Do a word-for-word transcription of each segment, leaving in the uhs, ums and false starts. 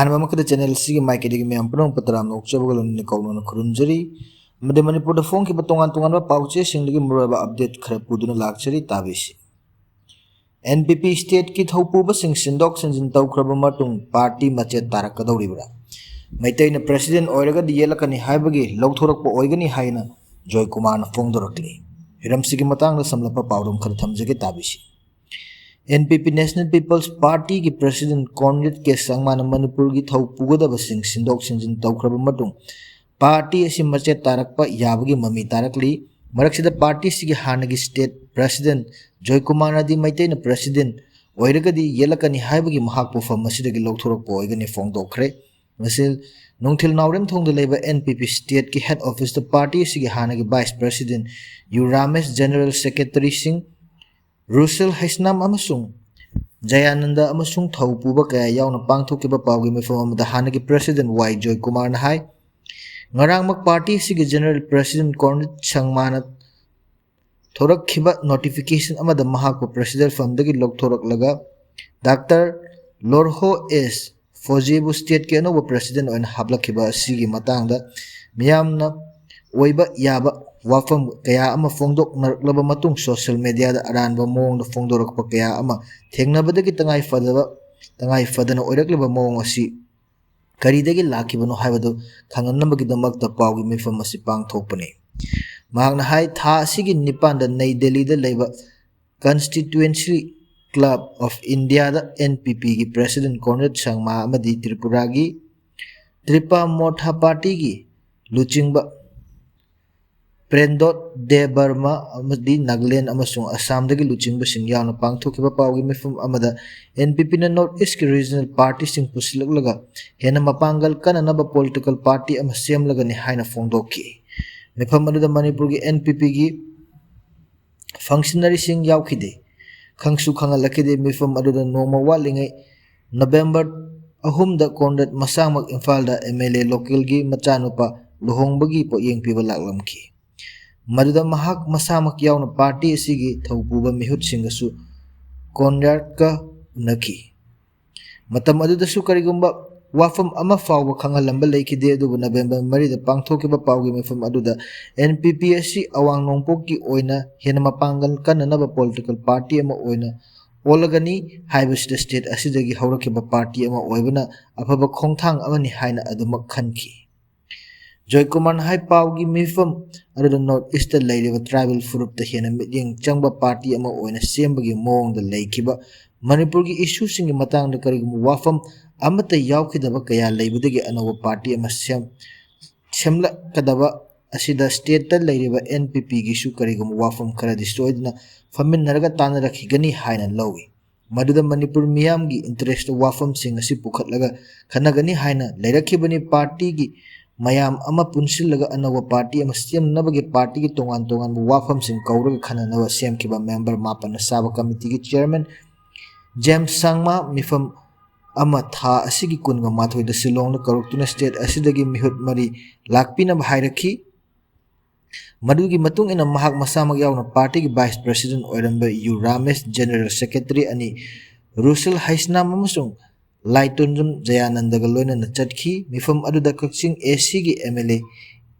ꯑꯍꯥꯟꯕ ꯃꯛꯇꯗ channel ꯑꯁꯤꯒꯤ ꯃꯥꯏꯀꯩꯗꯒꯤ ꯃꯌꯥꯝ ꯄꯨꯝꯅꯃꯛꯄꯨ ꯇꯔꯥꯝꯅ ꯑꯣꯛꯆꯕꯒ ꯂꯣꯏꯅꯅ ꯀꯧꯅꯅ ꯈꯨꯔꯨꯝꯖꯔꯤ꯫ ꯑꯃꯗꯤ ꯃꯅꯤꯄꯨꯔꯗ ꯐꯣꯡꯈꯤꯕ ꯇꯣꯉꯥꯟ ꯇꯣꯉꯥꯟꯕ ꯄꯥꯎ ꯆꯦꯁꯤꯡꯗꯒꯤ ꯃꯔꯨꯑꯣꯏꯕ update ꯈꯔ ꯄꯨꯗꯨꯅ ꯂꯥꯛꯆꯔꯤ, ꯇꯥꯕꯤꯁꯤ꯫ N P P stateꯀꯤ ꯊꯧꯄꯨꯕꯁꯤꯡ ꯁꯤꯟꯗꯣꯛ ꯁꯤꯟꯖꯤꯟ ꯇꯧꯈ꯭ꯔꯕ ꯃꯇꯨꯡ party ꯃꯆꯦꯠ ꯇꯥꯔꯛꯀꯗꯧꯔꯤꯕ꯭ꯔꯥ? ꯃꯩꯇꯩꯅ president ꯑꯣꯏꯔꯒꯗꯤ ꯌꯦꯠꯂꯛꯀꯅꯤ ꯍꯥꯏꯕꯒꯤ ꯂꯧꯊꯣꯔꯛꯄ ꯑꯣꯏꯒꯅꯤ ꯍꯥꯏꯅ ꯖꯣꯏꯀꯨꯃꯥꯔꯅ ꯐꯣꯡꯗꯣꯔꯛꯂꯤ꯫ ꯍꯤꯔꯝꯁꯤꯒꯤ ꯃꯇꯥꯡꯗ ꯁꯝꯂꯞꯄ ꯄꯥꯎꯗꯝ ꯈꯔ ꯊꯝꯖꯒꯦ, ꯇꯥꯕꯤꯁꯤ꯫ N P P National People's Partyꯒꯤ president Conrad K ꯁꯪꯃꯥꯅ ꯃꯅꯤꯄꯨꯔꯒꯤ ꯊꯧ ꯄꯨꯒꯗꯕꯁꯤꯡ ꯁꯤꯟꯗꯣꯛ ꯁꯤꯟꯖꯤꯟ ꯇꯧꯈ꯭ꯔꯕ ꯃꯇꯨꯡ party ꯑꯁꯤ ꯃꯆꯦꯠ ꯇꯥꯔꯛꯄ ꯌꯥꯕꯒꯤ ꯃꯃꯤ ꯇꯥꯔꯛꯂꯤ꯫ ꯃꯔꯛꯁꯤꯗ partyꯁꯤꯒꯤ ꯍꯥꯟꯅꯒꯤ state president ꯖꯣꯏꯀꯨꯃꯥꯔꯅꯗꯤ ꯃꯩꯇꯩꯅ president ꯑꯣꯏꯔꯒꯗꯤ ꯌꯦꯠꯂꯛꯀꯅꯤ ꯍꯥꯏꯕꯒꯤ ꯃꯍꯥꯛꯄꯨ ꯐꯝ ꯑꯁꯤꯗꯒꯤ ꯂꯧꯊꯣꯔꯛꯄ ꯑꯣꯏꯒꯅꯤ ꯐꯣꯡꯗꯣꯛꯈ꯭ꯔꯦ꯫ ꯉꯁꯤ ꯅꯨꯡꯊꯤꯜ ꯅꯥꯎꯔꯦꯝꯊꯣꯡꯗ ꯂꯩꯕ N P P stateꯀꯤ head officeꯇ party ꯑꯁꯤꯒꯤ ꯍꯥꯟꯅꯒꯤ vice president U Ramesh, general secretaryꯁꯤꯡ ꯔꯨꯁꯦꯜ ꯍꯩꯁꯅꯥꯝ ꯑꯃꯁꯨꯡ ꯖꯌꯥꯅꯟꯗ ꯑꯃꯁꯨꯡ ꯊꯧ ꯄꯨꯕ ꯀꯌꯥ ꯌꯥꯎꯅ ꯄꯥꯡꯊꯣꯛꯈꯤꯕ ꯄꯥꯎꯒꯤ ꯃꯤꯐꯝ ꯑꯃꯗ ꯍꯥꯟꯅꯒꯤ president ꯋꯥꯏ ꯖꯣꯏꯀꯨꯃꯥꯔꯅ ꯍꯥꯏ, ꯉꯔꯥꯡꯃꯛ party ꯑꯁꯤꯒꯤ general president ꯀꯣꯟꯔꯦꯗ ꯁꯪꯃꯥꯅ ꯊꯣꯔꯛꯈꯤꯕ notification ꯑꯃꯗ ꯃꯍꯥꯛꯄꯨ president ꯐꯝꯗꯒꯤ ꯂꯧꯊꯣꯔꯛꯂꯒ ꯗꯥꯛꯇꯔ ꯂꯣꯔꯍꯣ ꯑꯦꯁ ꯐꯣꯖꯦꯕꯨ stateꯀꯤ ꯑꯅꯧꯕ president ꯑꯣꯏꯅ ꯍꯥꯞꯂꯛꯈꯤꯕ ꯑꯁꯤꯒꯤ ꯃꯇꯥꯡꯗ ꯃꯤꯌꯥꯝꯅ ꯑꯣꯏꯕ ꯌꯥꯕ ꯋꯥꯐꯝ ꯀꯌꯥ ꯑꯃ ꯐꯣꯡꯗꯣꯛꯅꯔꯛꯂꯕ ꯃꯇꯨꯡ social mediaꯗ ꯑꯔꯥꯟꯕ ꯃꯑꯣꯡꯗ ꯐꯣꯡꯗꯣꯔꯛꯄ ꯀꯌꯥ ꯑꯃ ꯊꯦꯡꯅꯕꯗꯒꯤ ꯇꯉꯥꯏ ꯐꯗꯕ, ꯇꯉꯥꯏ ꯐꯗꯅ ꯑꯣꯏꯔꯛꯂꯤꯕ ꯃꯑꯣꯡ ꯑꯁꯤ ꯀꯔꯤꯗꯒꯤ ꯂꯥꯛꯈꯤꯕꯅꯣ ꯍꯥꯏꯕꯗꯨ ꯈꯪꯍꯟꯅꯕꯒꯤꯗꯃꯛꯇ ꯄꯥꯎꯒꯤ ꯃꯤꯐꯝ ꯑꯁꯤ ꯄꯥꯡꯊꯣꯛꯄꯅꯤ꯫ ꯃꯍꯥꯛꯅ ꯍꯥꯏ, ꯊꯥ ꯑꯁꯤꯒꯤ ꯅꯤꯄꯥꯟꯗ ꯅꯩ ꯗꯦꯜꯂꯤꯗ ꯂꯩꯕ Constituency Club of Indiaꯗ N P Pꯒꯤ president ꯀꯣꯟꯔꯦꯗ ꯁꯪꯃꯥ ꯑꯃꯗꯤ ꯇ꯭ꯔꯤꯄꯨꯔꯥꯒꯤ ꯇ꯭ꯔꯤꯄꯥ ꯃꯣꯔꯊꯥ partyꯒꯤ ꯂꯨꯆꯤꯡꯕ ꯄ꯭ꯔꯦꯟꯗꯣꯠ ꯗꯦꯕꯔꯃ ꯑꯃꯗꯤ ꯅꯥꯒꯥꯂꯦꯟ ꯑꯃꯁꯨꯡ ꯑꯁꯥꯝꯗꯒꯤ ꯂꯨꯆꯤꯡꯕꯁꯤꯡ ꯌꯥꯎꯅ ꯄꯥꯡꯊꯣꯛꯈꯤꯕ ꯄꯥꯎꯒꯤ ꯃꯤꯐꯝ ꯑꯃꯗ N P Pꯅ North Eastꯀꯤ regional partyꯁꯤꯡ ꯄꯨꯁꯤꯜꯂꯛꯂꯒ ꯍꯦꯟꯅ ꯃꯄꯥꯡꯒꯜ ꯀꯟꯅꯅꯕ political party ꯑꯃ ꯁꯦꯝꯂꯒꯅꯤ ꯍꯥꯏꯅ ꯐꯣꯡꯗꯣꯛꯈꯤ꯫ ꯃꯤꯐꯝ ꯑꯗꯨꯗ ꯃꯅꯤꯄꯨꯔꯒꯤ N P Pꯒꯤ functionaryꯁꯤꯡ ꯌꯥꯎꯈꯤꯗꯦ꯫ ꯈꯪꯁꯨ ꯈꯪꯍꯜꯂꯛꯈꯤꯗꯦ꯫ ꯃꯤꯐꯝ ꯑꯗꯨꯗ ꯅꯣꯡꯃ ꯋꯥꯠꯂꯤꯉꯩ November ꯑꯍꯨꯝꯗ ꯀꯣꯟꯔꯦꯗ ꯃꯁꯥꯃꯛ ꯏꯝꯐꯥꯜꯗ M L A localꯒꯤ ꯃꯆꯥꯅꯨꯄꯥ ꯂꯨꯍꯣꯡꯕꯒꯤ ꯄꯣꯠꯌꯦꯡ ꯄꯤꯕ ꯂꯥꯛꯂꯝꯈꯤ꯫ ꯃꯗꯨꯗ ꯃꯍꯥꯛ ꯃꯁꯥꯃꯛ ꯌꯥꯎꯅ party ꯑꯁꯤꯒꯤ ꯊꯧꯄꯨꯕ ꯃꯤꯍꯨꯠꯁꯤꯡꯒꯁꯨ ꯀꯣꯟꯔꯦꯗꯀ ꯎꯅꯈꯤ꯫ ꯃꯇꯝ ꯑꯗꯨꯗꯁꯨ ꯀꯔꯤꯒꯨꯝꯕ ꯋꯥꯐꯝ ꯑꯃ ꯐꯥꯎꯕ ꯈꯪꯍꯜꯂꯝꯕ ꯂꯩꯈꯤꯗꯦ꯫ ꯑꯗꯨꯕꯨ ꯅꯕꯦꯝꯕꯔ ꯃꯔꯤꯗ ꯄꯥꯡꯊꯣꯛꯈꯤꯕ ꯄꯥꯎꯒꯤ ꯃꯤꯐꯝ ꯑꯗꯨꯗ N P P ꯑꯁꯤ ꯑꯋꯥꯡ ꯅꯣꯡꯄꯣꯛꯀꯤ ꯑꯣꯏꯅ ꯍꯦꯟꯅ ꯃꯄꯥꯡꯒꯜ ꯀꯟꯅꯅꯕ political party ꯑꯃ ꯑꯣꯏꯅ ꯑꯣꯜꯂꯒꯅꯤ ꯍꯥꯏꯕꯁꯤꯗ state ꯑꯁꯤꯗꯒꯤ ꯍꯧꯔꯛꯈꯤꯕ party ꯑꯃ ꯑꯣꯏꯕꯅ ꯑꯐꯕ ꯈꯣꯡꯊꯥꯡ ꯑꯃꯅꯤ ꯍꯥꯏꯅ ꯑꯗꯨꯃꯛ ꯈꯟꯈꯤ꯫ ꯖꯣꯏꯀꯨꯃꯥꯔꯅ ꯍꯥꯏ, ꯄꯥꯎꯒꯤ ꯃꯤꯐꯝ ꯑꯗꯨꯗ North Eastꯇ ꯂꯩꯔꯤꯕ tribal ꯐꯨꯔꯨꯞꯇ ꯍꯦꯟꯅ ꯃꯤꯠꯌꯦꯡ ꯆꯪꯕ party ꯑꯃ ꯑꯣꯏꯅ ꯁꯦꯝꯕꯒꯤ ꯃꯑꯣꯡꯗ ꯂꯩꯈꯤꯕ ꯃꯅꯤꯄꯨꯔꯒꯤ issueꯁꯤꯡꯒꯤ ꯃꯇꯥꯡꯗ ꯀꯔꯤꯒꯨꯝꯕ ꯋꯥꯐꯝ ꯑꯃꯠꯇ ꯌꯥꯎꯈꯤꯗꯕ ꯀꯌꯥ ꯂꯩꯕꯗꯒꯤ ꯑꯅꯧꯕ party ꯑꯃ ꯁꯦꯝ-, ꯁꯦꯝꯂꯛꯀꯗꯕ ꯑꯁꯤꯗ stateꯇ ꯂꯩꯔꯤꯕ N P Pꯒꯤꯁꯨ ꯀꯔꯤꯒꯨꯝꯕ ꯋꯥꯐꯝ ꯈꯔꯗꯤ ꯁꯣꯏꯗꯅ ꯐꯝꯃꯤꯟꯅꯔꯒ ꯇꯥꯟꯅꯔꯛꯈꯤꯒꯅꯤ ꯍꯥꯏꯅ ꯂꯧꯏ꯫ ꯃꯗꯨꯗ ꯃꯅꯤꯄꯨꯔ ꯃꯤꯌꯥꯝꯒꯤ interestꯇ ꯋꯥꯐꯝꯁꯤꯡ ꯑꯁꯤ ꯄꯨꯈꯠꯂꯒ ꯈꯟꯅꯒꯅꯤ ꯍꯥꯏꯅ ꯂꯩꯔꯛꯈꯤꯕꯅꯤ꯫ Partyꯒꯤ ꯃꯌꯥꯝ ꯑꯃ ꯄꯨꯟꯁꯤꯜꯂꯒ ꯑꯅꯧꯕ party ꯑꯃ ꯁꯦꯝꯅꯕꯒꯤ partyꯒꯤ ꯇꯣꯉꯥꯟ ꯇꯣꯉꯥꯟꯕ ꯋꯥꯐꯝꯁꯤꯡ ꯀꯧꯔꯒ ꯈꯟꯅꯅꯕ ꯁꯦꯝꯈꯤꯕ member ꯃꯥꯄꯟꯅ ꯁꯥꯕ committeeꯒꯤ chairman James Sangma ꯃꯤꯐꯝ ꯑꯃ ꯊꯥ ꯑꯁꯤꯒꯤ ꯀꯨꯟꯒ ꯃꯥꯊꯣꯏꯗ ꯁꯤꯂꯣꯡꯗ ꯀꯧꯔꯛꯇꯨꯅ state ꯑꯁꯤꯗꯒꯤ ꯃꯤꯍꯨꯠ ꯃꯔꯤ ꯂꯥꯛꯄꯤꯅꯕ ꯍꯥꯏꯔꯛꯈꯤ꯫ ꯃꯗꯨꯒꯤ ꯃꯇꯨꯡ ꯏꯟꯅ ꯃꯍꯥꯛ ꯃꯁꯥꯃꯛ ꯌꯥꯎꯅ partyꯒꯤ vice president ꯑꯣꯏꯔꯝꯕ ꯌꯨ ꯔꯥꯃꯦꯁ, general secretary ꯑꯅꯤ ꯔꯨꯁꯦꯜ ꯍꯩꯁꯅꯥꯝ ꯑꯃꯁꯨꯡ ꯂꯥꯏꯇꯣꯟꯖꯝ ꯖꯌꯥꯅꯟꯗꯒ ꯂꯣꯏꯅꯅ ꯆꯠꯈꯤ꯫ ꯃꯤꯐꯝ ꯑꯗꯨꯗ ꯀꯛꯆꯤꯡ ACꯒꯤ MLA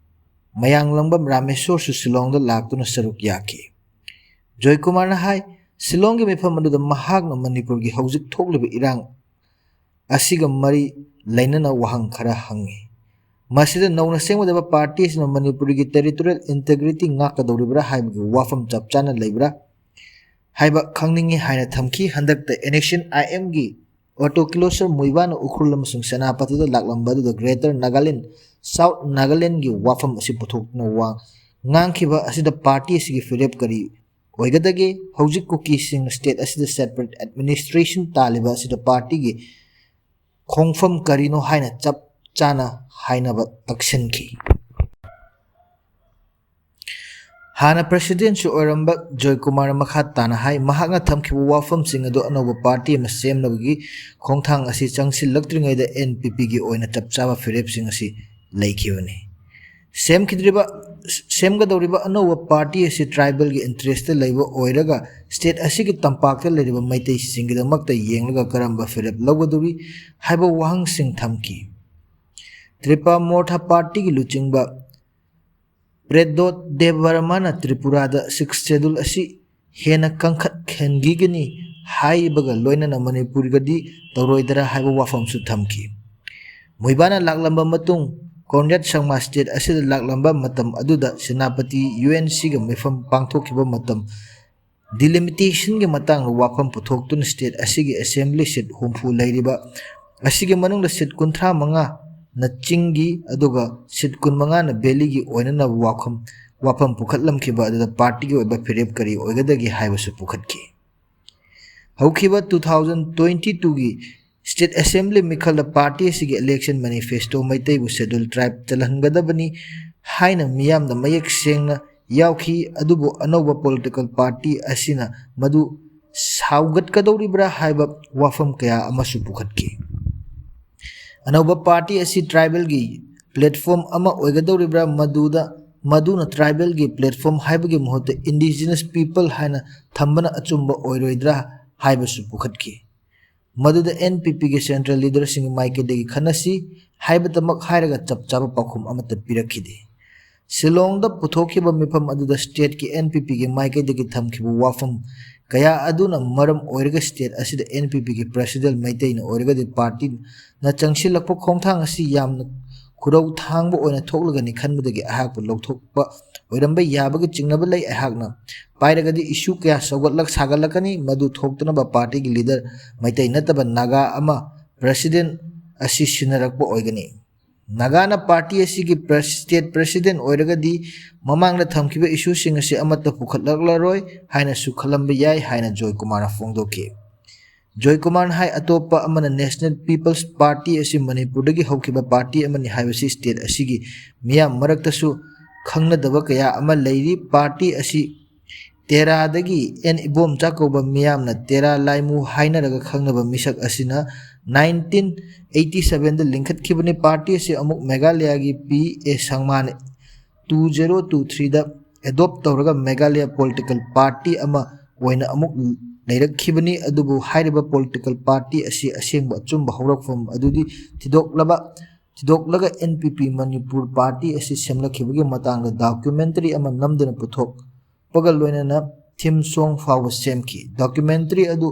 ꯃꯌꯥꯡꯂꯪꯕꯝ ꯔꯥꯃꯦꯁꯣꯔꯁꯨ ꯁꯤꯂꯣꯡꯗ ꯂꯥꯛꯇꯨꯅ ꯁꯔꯨꯛ ꯌꯥꯈꯤ꯫ ꯖꯣꯏꯀꯨꯃꯥꯔꯅ ꯍꯥꯏ, ꯁꯤꯂꯣꯡꯒꯤ ꯃꯤꯐꯝ ꯑꯗꯨꯗ ꯃꯍꯥꯛꯅ ꯃꯅꯤꯄꯨꯔꯒꯤ ꯍꯧꯖꯤꯛ ꯊꯣꯛꯂꯤꯕ ꯏꯔꯥꯡ ꯑꯁꯤꯒ ꯃꯔꯤ ꯂꯩꯅꯅ ꯋꯥꯍꯪ ꯈꯔ ꯍꯪꯉꯤ꯫ ꯃꯁꯤꯗ ꯅꯧꯅ ꯁꯦꯝꯒꯗꯕ party ꯑꯁꯤꯅ ꯃꯅꯤꯄꯨꯔꯒꯤ territorial integrity ꯉꯥꯛꯀꯗꯧꯔꯤꯕ꯭ꯔꯥ ꯍꯥꯏꯕꯒꯤ ꯋꯥꯐꯝ ꯆꯞ ꯆꯥꯅ ꯂꯩꯕ꯭ꯔꯥ ꯍꯥꯏꯕ ꯈꯪꯅꯤꯡꯏ ꯍꯥꯏꯅ ꯊꯝꯈꯤ꯫ ꯍꯟꯗꯛꯇ NSCN-IMꯒꯤ ꯑꯣꯇꯣ ꯀꯤꯂꯣꯁꯔ ꯃꯨꯏꯕꯥꯅ ꯎꯈ꯭ꯔꯨꯜ ꯑꯃꯁꯨꯡ ꯁꯦꯅꯥꯄꯇꯤꯗ ꯂꯥꯛꯂꯝꯕ ꯑꯗꯨꯗ Greater Nagaland, South Nagalandꯒꯤ ꯋꯥꯐꯝ ꯑꯁꯤ ꯄꯨꯊꯣꯛꯇꯨꯅ ꯋꯥ ꯉꯥꯡꯈꯤꯕ ꯑꯁꯤꯗ party ꯑꯁꯤꯒꯤ ꯐꯤꯔꯦꯞ ꯀꯔꯤ ꯑꯣꯏꯒꯗꯒꯦ? ꯍꯧꯖꯤꯛ ꯀꯨꯀꯤꯁꯤꯡ state ꯑꯁꯤꯗ separate administration ꯇꯥꯜꯂꯤꯕ ꯑꯁꯤꯗ partyꯒꯤ ꯈꯣꯡꯐꯝ ꯀꯔꯤꯅꯣ ꯍꯥꯏꯅ ꯆꯞ ꯆꯥꯅ ꯍꯥꯏꯅꯕ ꯇꯛꯁꯤꯟꯈꯤ꯫ ꯍꯥꯟꯅ presidentꯁꯨ ꯑꯣꯏꯔꯝꯕ ꯖꯣꯏꯀꯨꯃꯥꯔ ꯃꯈꯥ ꯇꯥꯅ ꯍꯥꯏ, ꯃꯍꯥꯛꯅ ꯊꯝꯈꯤꯕ ꯋꯥꯐꯝꯁꯤꯡ ꯑꯗꯨ ꯑꯅꯧꯕ party ꯑꯃ ꯁꯦꯝꯅꯕꯒꯤ ꯈꯣꯡꯊꯥꯡ ꯑꯁꯤ ꯆꯪꯁꯤꯜꯂꯛꯇ꯭ꯔꯤꯉꯩꯗ NPPꯒꯤ ꯑꯣꯏꯅ ꯆꯞ ꯆꯥꯕ ꯐꯤꯔꯦꯞꯁꯤꯡ ꯑꯁꯤ ꯂꯩꯈꯤꯕꯅꯤ꯫ ꯁꯦꯝꯈꯤꯗ꯭ꯔꯤꯕ ꯁꯦꯝꯒꯗꯧꯔꯤꯕ ꯑꯅꯧꯕ ꯄꯥꯔꯇꯤ ꯑꯁꯤ ꯇ꯭ꯔꯥꯏꯕꯦꯜꯒꯤ ꯏꯟꯇꯔꯦꯁꯇ ꯂꯩꯕ ꯑꯣꯏꯔꯒ ꯁ꯭ꯇꯦꯠ ꯑꯁꯤꯒꯤ ꯇꯝꯄꯥꯛꯇ ꯂꯩꯔꯤꯕ ꯃꯩꯇꯩꯁꯤꯡꯒꯤꯗꯃꯛꯇ ꯌꯦꯡꯂꯒ ꯀꯔꯝꯕ ꯐꯤꯔꯦꯞ ꯂꯧꯒꯗꯧꯔꯤ ꯍꯥꯏꯕ ꯋꯥꯍꯪꯁꯤꯡ ꯊꯝꯈꯤ꯫ ꯇ꯭ꯔꯤꯄꯥ ꯃꯣꯔꯊꯥ ꯄꯥꯔꯇꯤꯒꯤ ꯂꯨꯆꯤꯡꯕ ꯄ꯭ꯔꯦꯗꯣꯠ ꯗꯦꯕꯕꯔꯃꯥꯅ ꯇ꯭ꯔꯤꯄꯨꯔꯥꯗ ꯁꯤꯛꯁ ꯁꯦꯗꯨꯜ ꯑꯁꯤ ꯍꯦꯟꯅ ꯀꯟꯈꯠꯍꯟꯈꯤꯒꯅꯤ ꯍꯥꯏꯕꯒ ꯂꯣꯏꯅꯅ ꯃꯅꯤꯄꯨꯔꯒꯗꯤ ꯇꯧꯔꯣꯏꯗꯔꯥ ꯍꯥꯏꯕ ꯋꯥꯐꯝꯁꯨ ꯊꯝꯈꯤ꯫ ꯃꯨꯏꯕꯥꯅ ꯂꯥꯛꯂꯝꯕ ꯃꯇꯨꯡ ꯀꯣꯟꯔꯦꯗ ꯁꯪꯃꯥ ꯁ꯭ꯇꯦꯠ ꯑꯁꯤꯗ ꯂꯥꯛꯂꯝꯕ ꯃꯇꯝ ꯑꯗꯨꯗ ꯁꯦꯅꯥꯄꯇꯤ ꯌꯨ ꯑꯦꯟ ꯁꯤꯒ ꯃꯤꯐꯝ ꯄꯥꯡꯊꯣꯛꯈꯤꯕ ꯃꯇꯝ ꯗꯤꯂꯤꯃꯤꯇꯦꯁꯟꯒꯤ ꯃꯇꯥꯡꯗ ꯋꯥꯐꯝ ꯄꯨꯊꯣꯛꯇꯨꯅ ꯁ꯭ꯇꯦꯠ ꯑꯁꯤꯒꯤ ꯑꯦꯁꯦꯝꯕ꯭ꯂꯤ ꯁꯤꯠ ꯍꯨꯝꯐꯨ ꯂꯩꯔꯤꯕ ꯑꯁꯤꯒꯤ ꯃꯅꯨꯡꯗ ꯁꯤꯠ ꯀꯨꯟꯊ꯭ꯔꯥ ꯃꯉꯥꯅ ꯆꯤꯡꯒꯤ ꯑꯗꯨꯒ ꯁꯤꯠ ꯀꯨꯟꯃꯉꯥꯅ ꯚꯦꯂꯤꯒꯤ ꯑꯣꯏꯅꯅꯕ ꯋꯥꯐꯝ ꯋꯥꯐꯝ ꯄꯨꯈꯠꯂꯝꯈꯤꯕ ꯑꯗꯨꯗ ꯄꯥꯔꯇꯤꯒꯤ ꯑꯣꯏꯕ ꯐꯤꯔꯦꯞ ꯀꯔꯤ ꯑꯣꯏꯒꯗꯒꯦ ꯍꯥꯏꯕꯁꯨ ꯄꯨꯈꯠꯈꯤ꯫ ꯍꯧꯈꯤꯕ two thousand twenty twoꯒꯤ ꯁ꯭ꯇꯦꯠ ꯑꯦꯁꯦꯝꯕ꯭ꯂꯤ ꯃꯤꯈꯜꯗ ꯄꯥꯔꯇꯤ ꯑꯁꯤꯒꯤ ꯏꯂꯦꯛꯁꯟ ꯃꯦꯅꯤꯐꯦꯁꯇꯣ ꯃꯩꯇꯩꯕꯨ ꯁꯦꯗꯨꯜ ꯇ꯭ꯔꯥꯏꯕ ꯆꯜꯍꯟꯒꯗꯕꯅꯤ ꯍꯥꯏꯅ ꯃꯤꯌꯥꯝꯗ ꯃꯌꯦꯛ ꯁꯦꯡꯅ ꯌꯥꯎꯈꯤ, ꯑꯗꯨꯕꯨ ꯑꯅꯧꯕ ꯄꯣꯂꯤꯇꯤꯀꯦꯜ ꯄꯥꯔꯇꯤ ꯑꯁꯤꯅ ꯃꯗꯨ ꯁꯥꯎꯒꯠꯀꯗꯧꯔꯤꯕ꯭ꯔꯥ ꯍꯥꯏꯕ ꯋꯥꯐꯝ ꯀꯌꯥ ꯑꯃꯁꯨ ꯄꯨꯈꯠꯈꯤ꯫ ꯑꯅꯧꯕ ꯄꯥꯔꯇꯤ ꯑꯁꯤ ꯇ꯭ꯔꯥꯏꯕꯦꯜꯒꯤ ꯄ꯭ꯂꯦꯠꯐꯣꯝ ꯑꯃ ꯑꯣꯏꯒꯗꯧꯔꯤꯕ꯭ꯔꯥ, ꯃꯗꯨꯗ ꯃꯗꯨꯅ ꯇ꯭ꯔꯥꯏꯕꯦꯜꯒꯤ ꯄ꯭ꯂꯦꯠꯐꯣꯝ ꯍꯥꯏꯕꯒꯤ ꯃꯍꯨꯠꯇ ꯏꯟꯗꯤꯖꯤꯅꯁ ꯄꯤꯄꯜ ꯍꯥꯏꯅ ꯊꯝꯕꯅ ꯑꯆꯨꯝꯕ ꯑꯣꯏꯔꯣꯏꯗ꯭ꯔꯥ ꯍꯥꯏꯕꯁꯨ ꯄꯨꯈꯠꯈꯤ꯫ ꯃꯗꯨꯗ ꯑꯦꯟ ꯄꯤ ꯄꯤꯒꯤ ꯁꯦꯟꯇ꯭ꯔꯦꯜ ꯂꯤꯗꯔꯁꯤꯡꯒꯤ ꯃꯥꯏꯀꯩꯗꯒꯤ ꯈꯟꯅꯁꯤ ꯍꯥꯏꯕꯇꯃꯛ ꯍꯥꯏꯔꯒ ꯆꯞ ꯆꯥꯕ ꯄꯥꯎꯈꯨꯝ ꯑꯃꯠꯇ ꯄꯤꯔꯛꯈꯤꯗꯦ꯫ ꯁꯤꯂꯣꯡꯗ ꯄꯨꯊꯣꯛꯈꯤꯕ ꯃꯤꯐꯝ ꯑꯗꯨꯗ ꯁ꯭ꯇꯦꯠꯀꯤ ꯑꯦꯟ ꯄꯤ ꯄꯤꯒꯤ ꯃꯥꯏꯀꯩꯗꯒꯤ ꯊꯝꯈꯤꯕ ꯋꯥꯐꯝ ꯀꯌꯥ ꯑꯗꯨꯅ ꯃꯔꯝ ꯑꯣꯏꯔꯒ ꯁ꯭ꯇꯦꯠ ꯑꯁꯤꯗ ꯑꯦꯟ ꯄꯤ ꯄꯤꯒꯤ ꯄ꯭ꯔꯦꯁꯤꯗꯦꯟ ꯃꯩꯇꯩꯅ ꯑꯣꯏꯔꯒꯗꯤ ꯄꯥꯔꯇꯤꯅ ꯆꯪꯁꯤꯜꯂꯛꯄ ꯈꯣꯡꯊꯥꯡ ꯑꯁꯤ ꯌꯥꯝꯅ ꯈꯨꯔꯧ ꯊꯥꯡꯕ ꯑꯣꯏꯅ ꯊꯣꯛꯂꯒꯅꯤ ꯈꯟꯕꯗꯒꯤ ꯑꯩꯍꯥꯛꯄꯨ ꯂꯧꯊꯣꯛꯄ ꯑꯣꯏꯔꯝꯕ ꯌꯥꯕꯒꯤ ꯆꯤꯡꯅꯕ ꯂꯩ꯫ ꯑꯩꯍꯥꯛꯅ ꯄꯥꯏꯔꯒꯗꯤ ꯏꯁꯨ ꯀꯌꯥ ꯆꯥꯎꯒꯠꯂꯛ ꯁꯥꯒꯠꯂꯛꯀꯅꯤ꯫ ꯃꯗꯨ ꯊꯣꯛꯇꯅꯕ ꯄꯥꯔꯇꯤꯒꯤ ꯂꯤꯗꯔ ꯃꯩꯇꯩ ꯅꯠꯇꯕ ꯅꯥꯒꯥ ꯑꯃ ꯄ꯭ꯔꯦꯁꯤꯗꯦꯟ ꯑꯁꯤ ꯁꯤꯟꯅꯔꯛꯄ ꯑꯣꯏꯒꯅꯤ꯫ ꯅꯥꯒꯥꯅ ꯄꯥꯔꯇꯤ ꯑꯁꯤꯒꯤ ꯄ꯭ꯔꯦꯁ-, ꯁ꯭ꯇꯦꯠ ꯄ꯭ꯔꯦꯁꯤꯗꯦꯟ ꯑꯣꯏꯔꯒꯗꯤ ꯃꯃꯥꯡꯗ ꯊꯝꯈꯤꯕ ꯏꯁꯨꯁꯤꯡ ꯑꯁꯤ ꯑꯃꯠꯇ ꯄꯨꯈꯠꯂꯛꯂꯔꯣꯏ ꯍꯥꯏꯅꯁꯨ ꯈꯜꯂꯝꯕ ꯌꯥꯏ ꯍꯥꯏꯅ ꯖꯣꯏꯀꯨꯃꯥꯔꯅ ꯐꯣꯡꯗꯣꯛꯈꯤ꯫ ꯖꯣꯏꯀꯨꯃꯥꯔꯅ ꯍꯥꯏ, ꯑꯇꯣꯞꯄ ꯑꯃꯅ ꯅꯦꯁꯅꯦꯜ ꯄꯤꯄꯜꯁ ꯄꯥꯔꯇꯤ ꯑꯁꯤ ꯃꯅꯤꯄꯨꯔꯗꯒꯤ ꯍꯧꯈꯤꯕ ꯄꯥꯔꯇꯤ ꯑꯃꯅꯤ ꯍꯥꯏꯕꯁꯤ ꯁ꯭ꯇꯦꯠ ꯑꯁꯤꯒꯤ ꯃꯤꯌꯥꯝ ꯃꯔꯛꯇꯁꯨ ꯈꯪꯅꯗꯕ ꯀꯌꯥ ꯑꯃ ꯂꯩꯔꯤ꯫ ꯄꯥꯔꯇꯤ ꯑꯁꯤ ꯇꯦꯔꯥꯗꯒꯤ ꯑꯦꯟ ꯏꯕꯣꯝꯆꯥ ꯀꯧꯕ ꯃꯤꯌꯥꯝꯅ ꯇꯦꯔꯥ ꯂꯥꯏꯃꯨ ꯍꯥꯏꯅꯔꯒ ꯈꯪꯅꯕ ꯃꯤꯁꯛ ꯑꯁꯤꯅ nineteen eighty sevenꯗ ꯂꯤꯡꯈꯠꯈꯤꯕꯅꯤ꯫ ꯄꯥꯔꯇꯤ ꯑꯁꯤ ꯑꯃꯨꯛ ꯃꯦꯘꯥꯂꯌꯥꯒꯤ ꯄꯤ ꯑꯦ ꯁꯪꯃꯥꯅ two zero two threeꯗ adopt ꯇꯧꯔꯒ ꯃꯦꯘꯥꯂꯌꯥ political party ꯑꯃ ꯑꯣꯏꯅ ꯑꯃꯨꯛ ꯂꯩꯔꯛꯈꯤꯕꯅꯤ꯫ ꯑꯗꯨꯕꯨ ꯍꯥꯏꯔꯤꯕ political party ꯑꯁꯤ ꯑꯁꯦꯡꯕ ꯑꯆꯨꯝꯕ ꯍꯧꯔꯛꯐꯝ ꯑꯗꯨꯗꯤ ꯊꯤꯗꯣꯛꯂꯕ ꯊꯤꯗꯣꯛꯂꯒ N P P Manipur party ꯑꯁꯤ ꯁꯦꯝꯂꯛꯈꯤꯕꯒꯤ ꯃꯇꯥꯡꯗ documentary ꯑꯃ ꯅꯝꯗꯨꯅ ꯄꯨꯊꯣꯛꯄꯒ ꯂꯣꯏꯅꯅ theme song ꯐꯥꯎꯕ ꯁꯦꯝꯈꯤ꯫ Documentary ꯑꯗꯨ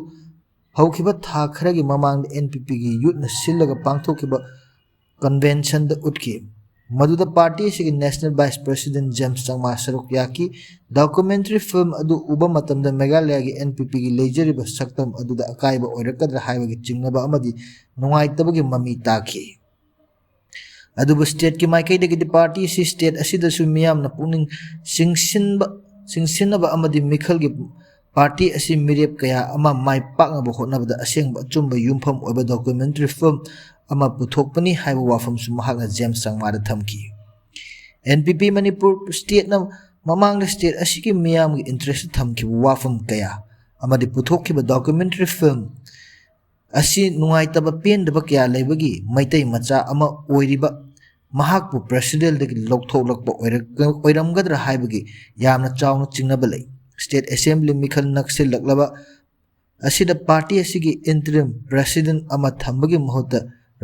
ꯍꯧꯈꯤꯕ ꯊꯥ ꯈꯔꯒꯤ ꯃꯃꯥꯡꯗ N P Pꯒꯤ youthꯅ ꯁꯤꯜꯂꯒ ꯄꯥꯡꯊꯣꯛꯈꯤꯕ conventionꯗ ꯎꯠꯈꯤ꯫ ꯃꯗꯨꯗ party ꯑꯁꯤꯒꯤ national vice president James Changma ꯁꯔꯨꯛ ꯌꯥꯈꯤ꯫ Documentary film ꯑꯗꯨ ꯎꯕ ꯃꯇꯝꯗ ꯃꯦꯘꯥꯂꯌꯥꯒꯤ N P Pꯒꯤ ꯂꯩꯖꯔꯤꯕ ꯁꯛꯇꯝ ꯑꯗꯨꯗ ꯑꯀꯥꯏꯕ ꯑꯣꯏꯔꯛꯀꯗ꯭ꯔꯥ ꯍꯥꯏꯕꯒꯤ ꯆꯤꯡꯅꯕ ꯑꯃꯗꯤ ꯅꯨꯡꯉꯥꯏꯇꯕꯒꯤ ꯃꯃꯤ ꯇꯥꯈꯤ꯫ ꯑꯗꯨꯕꯨ stateꯀꯤ ꯃꯥꯏꯀꯩꯗꯒꯤꯗꯤ party ꯑꯁꯤ state ꯑꯁꯤꯗꯁꯨ ꯃꯤꯌꯥꯝꯅ ꯄꯨꯛꯅꯤꯡ ꯆꯤꯡꯁꯤꯟꯕ, ꯆꯤꯡꯁꯤꯟꯅꯕ ꯑꯃꯗꯤ ꯃꯤꯈꯜꯒꯤ party ꯑꯁꯤ ꯃꯤꯔꯦꯞ ꯀꯌꯥ ꯑꯃ ꯃꯥꯏ ꯄꯥꯛꯅꯕ ꯍꯣꯠꯅꯕꯗ ꯑꯁꯦꯡꯕ ꯑꯆꯨꯝꯕ ꯌꯨꯝꯐꯝ ꯑꯣꯏꯕ documentary film ꯑꯃ ꯄꯨꯊꯣꯛꯄꯅꯤ ꯍꯥꯏꯕ ꯋꯥꯐꯝꯁꯨ ꯃꯍꯥꯛꯅ James Changmaꯗ ꯊꯝꯈꯤ꯫ N P P ꯃꯅꯤꯄꯨꯔ stateꯅ ꯃꯃꯥꯡꯗ state ꯑꯁꯤꯒꯤ ꯃꯤꯌꯥꯝꯒꯤ interest ꯊꯝꯈꯤꯕ ꯋꯥꯐꯝ ꯀꯌꯥ ꯑꯃꯗꯤ ꯄꯨꯊꯣꯛꯈꯤꯕ documentary film ꯑꯁꯤ ꯅꯨꯡꯉꯥꯏꯇꯕ ꯄꯦꯟꯗꯕ ꯀꯌꯥ ꯂꯩꯕꯒꯤ ꯃꯩꯇꯩ ꯃꯆꯥ ꯑꯃ ꯑꯣꯏꯔꯤꯕ ꯃꯍꯥꯛꯄꯨ presidentꯗꯒꯤ ꯂꯧꯊꯣꯛꯂꯛꯄ ꯑꯣꯏꯔꯛ-, ꯑꯣꯏꯔꯝꯒꯗ꯭ꯔꯥ ꯍꯥꯏꯕꯒꯤ ꯌꯥꯝꯅ ꯆꯥꯎꯅ ꯆꯤꯡꯅꯕ ꯂꯩ꯫ State Assembly ꯃꯤꯈꯜ ꯅꯛꯁꯤꯜꯂꯛꯂꯕ ꯑꯁꯤꯗ party ꯑꯁꯤꯒꯤ interim president ꯑꯃ ꯊꯝꯕꯒꯤ ꯃꯍꯨꯠꯇ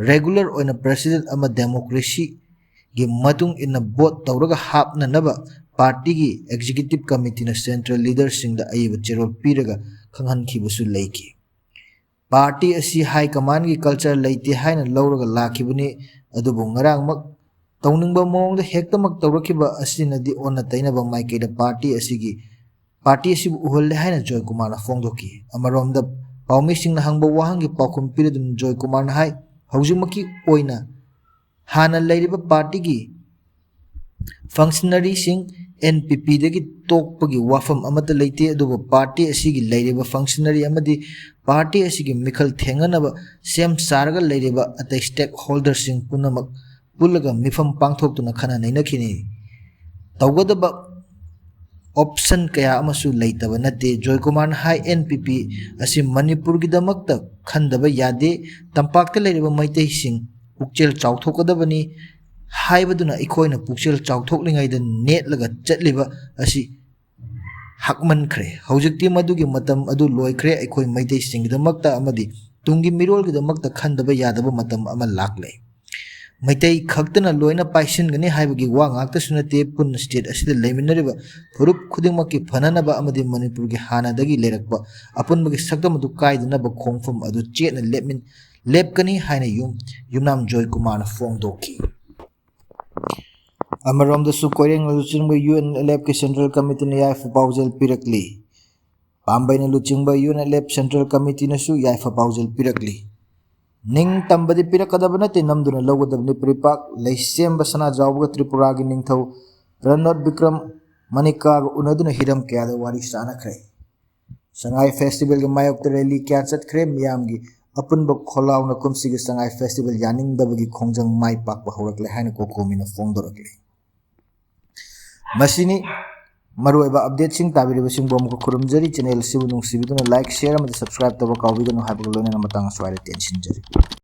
regular ꯑꯣꯏꯅ president ꯑꯃ democracyꯒꯤ ꯃꯇꯨꯡ ꯏꯟꯅ vote ꯇꯧꯔꯒ ꯍꯥꯞꯅꯅꯕ partyꯒꯤ executive committeeꯅ central leaderꯁꯤꯡꯗ ꯑꯏꯕ ꯆꯦꯔꯣꯜ ꯄꯤꯔꯒ ꯈꯪꯍꯟꯈꯤꯕꯁꯨ ꯂꯩꯈꯤ꯫ Party ꯑꯁꯤ high commandꯒꯤ culture ꯂꯩꯇꯦ ꯍꯥꯏꯅ ꯂꯧꯔꯒ ꯂꯥꯛꯈꯤꯕꯅꯤ, ꯑꯗꯨꯕꯨ ꯉꯔꯥꯡꯃꯛ ꯇꯧꯅꯤꯡꯕ ꯃꯑꯣꯡꯗ ꯍꯦꯛꯇꯃꯛ ꯇꯧꯔꯛꯈꯤꯕ ꯑꯁꯤꯅꯗꯤ ꯑꯣꯟꯅ ꯇꯩꯅꯕ ꯃꯥꯏꯀꯩꯗ party ꯑꯁꯤꯒꯤ, party ꯑꯁꯤꯕꯨ ꯎꯍꯜꯂꯦ ꯍꯥꯏꯅ ꯖꯣꯏꯀꯨꯃꯥꯔꯅ ꯐꯣꯡꯗꯣꯛꯈꯤ꯫ ꯑꯃꯔꯣꯝꯗ ꯄꯥꯎꯃꯤꯁꯤꯡꯅ ꯍꯪꯕ ꯋꯥꯍꯪꯒꯤ ꯄꯥꯎꯈꯨꯝ ꯄꯤꯔꯗꯨꯅ ꯖꯣꯏꯀꯨꯃꯥꯔꯅ ꯍꯥꯏ, ꯍꯧꯖꯤꯛꯃꯛꯀꯤ ꯑꯣꯏꯅ ꯍꯥꯟꯅ ꯂꯩꯔꯤꯕ partyꯒꯤ functionaryꯁꯤꯡ N P Pꯗꯒꯤ ꯇꯣꯛꯄꯒꯤ ꯋꯥꯐꯝ ꯑꯃꯠꯇ ꯂꯩꯇꯦ, ꯑꯗꯨꯕꯨ party ꯑꯁꯤꯒꯤ ꯂꯩꯔꯤꯕ functionary ꯑꯃꯗꯤ party ꯑꯁꯤꯒꯤ ꯃꯤꯈꯜ ꯊꯦꯡꯅꯅꯕ ꯁꯦꯝ ꯁꯥꯔꯒ ꯂꯩꯔꯤꯕ ꯑꯇꯩ stakeholderꯁꯤꯡ ꯄꯨꯝꯅꯃꯛ ꯄꯨꯜꯂꯒ ꯃꯤꯐꯝ ꯄꯥꯡꯊꯣꯛꯇꯨꯅ ꯈꯟꯅ ꯅꯩꯅꯈꯤꯅꯤ꯫ ꯇꯧꯒꯗꯕ option ꯀꯌꯥ ꯑꯃꯁꯨ ꯂꯩꯇꯕ ꯅꯠꯇꯦ꯫ ꯖꯣꯏꯀꯨꯃꯥꯔꯅ ꯍꯥꯏ, N P P ꯑꯁꯤ ꯃꯅꯤꯄꯨꯔꯒꯤꯗꯃꯛꯇ ꯈꯟꯗꯕ ꯌꯥꯗꯦ꯫ ꯇꯝꯄꯥꯛꯇ ꯂꯩꯔꯤꯕ ꯃꯩꯇꯩꯁꯤꯡ ꯄꯨꯛꯆꯦꯜ ꯆꯥꯎꯊꯣꯛꯀꯗꯕꯅꯤ꯫ ꯍꯥꯏꯕꯗꯨꯅ ꯑꯩꯈꯣꯏꯅ ꯄꯨꯛꯆꯦꯜ ꯆꯥꯎꯊꯣꯛꯂꯤꯉꯩꯗ ꯅꯦꯠꯂꯒ ꯆꯠꯂꯤꯕ ꯑꯁꯤ ꯍꯥꯛꯃꯟꯈ꯭ꯔꯦ꯫ ꯍꯧꯖꯤꯛꯇꯤ ꯃꯗꯨꯒꯤ ꯃꯇꯝ ꯑꯗꯨ ꯂꯣꯏꯈ꯭ꯔꯦ꯫ ꯑꯩꯈꯣꯏ ꯃꯩꯇꯩꯁꯤꯡꯒꯤꯗꯃꯛꯇ ꯑꯃꯗꯤ ꯇꯨꯡꯒꯤ ꯃꯤꯔꯣꯜꯒꯤꯗꯃꯛꯇ ꯈꯟꯗꯕ ꯌꯥꯗꯕ ꯃꯇꯝ ꯑꯃ ꯂꯥꯛꯂꯦ꯫ ꯃꯩꯇꯩ ꯈꯛꯇꯅ ꯂꯣꯏꯅ ꯄꯥꯏꯁꯤꯟꯒꯅꯤ ꯍꯥꯏꯕꯒꯤ ꯋꯥ ꯉꯥꯛꯇꯁꯨ ꯅꯠꯇꯦ, ꯄꯨꯟꯅ ꯁ꯭ꯇꯦꯠ ꯑꯁꯤꯗ ꯂꯩꯃꯤꯟꯅꯔꯤꯕ ꯐꯨꯔꯨꯞ ꯈꯨꯗꯤꯡꯃꯛꯀꯤ ꯐꯅꯅꯕ ꯑꯃꯗꯤ ꯃꯅꯤꯄꯨꯔꯒꯤ ꯍꯥꯟꯅꯗꯒꯤ ꯂꯩꯔꯛꯄ ꯑꯄꯨꯟꯕꯒꯤ ꯁꯛꯇꯝ ꯑꯗꯨ ꯀꯥꯏꯗꯅꯕ ꯈꯣꯡꯐꯝ ꯑꯗꯨ ꯆꯦꯠꯅ ꯂꯦꯞꯃꯤꯟ-, ꯂꯦꯞꯀꯅꯤ ꯍꯥꯏꯅ ꯌꯨꯝ-, ꯌꯨꯝꯅꯥꯝ ꯖꯣꯏꯀꯨꯃꯥꯔꯅ ꯐꯣꯡꯗꯣꯛꯈꯤ꯫ ꯑꯃꯔꯣꯝꯗꯁꯨ ꯀꯣꯏꯔꯦꯡꯅ ꯂꯨꯆꯤꯡꯕ ꯌꯨ ꯑꯦꯟ ꯑꯦꯜ ꯑꯦꯐꯀꯤ ꯁꯦꯟꯇ꯭ꯔꯦꯜ ꯀꯃꯤꯇꯤꯅ ꯌꯥꯏꯐ ꯄꯥꯎꯖꯦꯜ ꯄꯤꯔꯛꯂꯤ꯫ ꯄꯥꯝꯕꯩꯅ ꯂꯨꯆꯤꯡꯕ U N L F central ꯀꯃꯤꯇꯤꯅꯁꯨ ꯌꯥꯏꯐ ꯄꯥꯎꯖꯦꯜ ꯄꯤꯔꯛꯂꯤ꯫ ꯅꯤꯡ ꯇꯝꯕꯗꯤ ꯄꯤꯔꯛꯀꯗꯕ ꯅꯠꯇꯦ, ꯅꯝꯗꯨꯅ ꯂꯧꯒꯗꯕꯅꯤ ꯄꯤꯔꯤꯄꯥꯛ꯫ ꯂꯩꯁꯦꯝꯕ ꯁꯅꯥꯖꯥꯎꯕꯒ ꯇ꯭ꯔꯤꯄꯨꯔꯥꯒꯤ ꯅꯤꯡꯊꯧ ꯔꯟꯅꯣꯠ ꯕꯤꯀ꯭ꯔꯝ ꯃꯅꯤꯀꯥꯒ ꯎꯅꯗꯨꯅ ꯍꯤꯔꯝ ꯀꯌꯥꯗ ꯋꯥꯔꯤ ꯁꯥꯅꯈ꯭ꯔꯦ꯫ ꯁꯉꯥꯏ ꯐꯦꯁꯇꯤꯚꯦꯜꯒꯤ ꯃꯥꯌꯣꯛꯇ ꯔꯦꯂꯤ ꯀꯌꯥ ꯆꯠꯈ꯭ꯔꯦ꯫ ꯃꯤꯌꯥꯝꯒꯤ ꯑꯄꯨꯟꯕ ꯈꯣꯜꯂꯥꯎꯅ ꯀꯨꯝꯁꯤꯒꯤ ꯁꯉꯥꯏ ꯐꯦꯁꯇꯤꯚꯦꯜ ꯌꯥꯅꯤꯡꯗꯕꯒꯤ ꯈꯣꯡꯖꯪ ꯃꯥꯏ ꯄꯥꯛꯄ ꯍꯧꯔꯛꯂꯦ ꯍꯥꯏꯅ ꯀꯣꯀꯣꯃꯤꯅ ꯐꯣꯡꯗꯣꯔꯛꯂꯤ꯫ ꯃꯁꯤꯅꯤ ꯃꯔꯨꯑꯣꯏꯕ ꯑꯞꯗꯦꯠꯁꯤꯡ꯫ ꯇꯥꯕꯤꯔꯤꯕꯁꯤꯡꯕꯨ ꯑꯃꯨꯛꯀ ꯈꯨꯔꯨꯝꯖꯔꯤ꯫ ꯆꯦꯅꯦꯜ ꯑꯁꯤꯕꯨ ꯅꯨꯡꯁꯤꯕꯤꯗꯨꯅ ꯂꯥꯏꯛ, ꯁꯤꯌꯔ ꯑꯃꯗꯤ ꯁꯕꯁꯀ꯭ꯔꯥꯏꯕ ꯇꯧꯕ ꯀꯥꯎꯕꯤꯒꯅꯨ ꯍꯥꯏꯕꯒ ꯂꯣꯏꯅꯅ ꯃꯇꯥꯡ ꯑꯁ꯭ꯋꯥꯏꯗ ꯇꯦꯟꯁꯤꯟꯖꯔꯤ꯫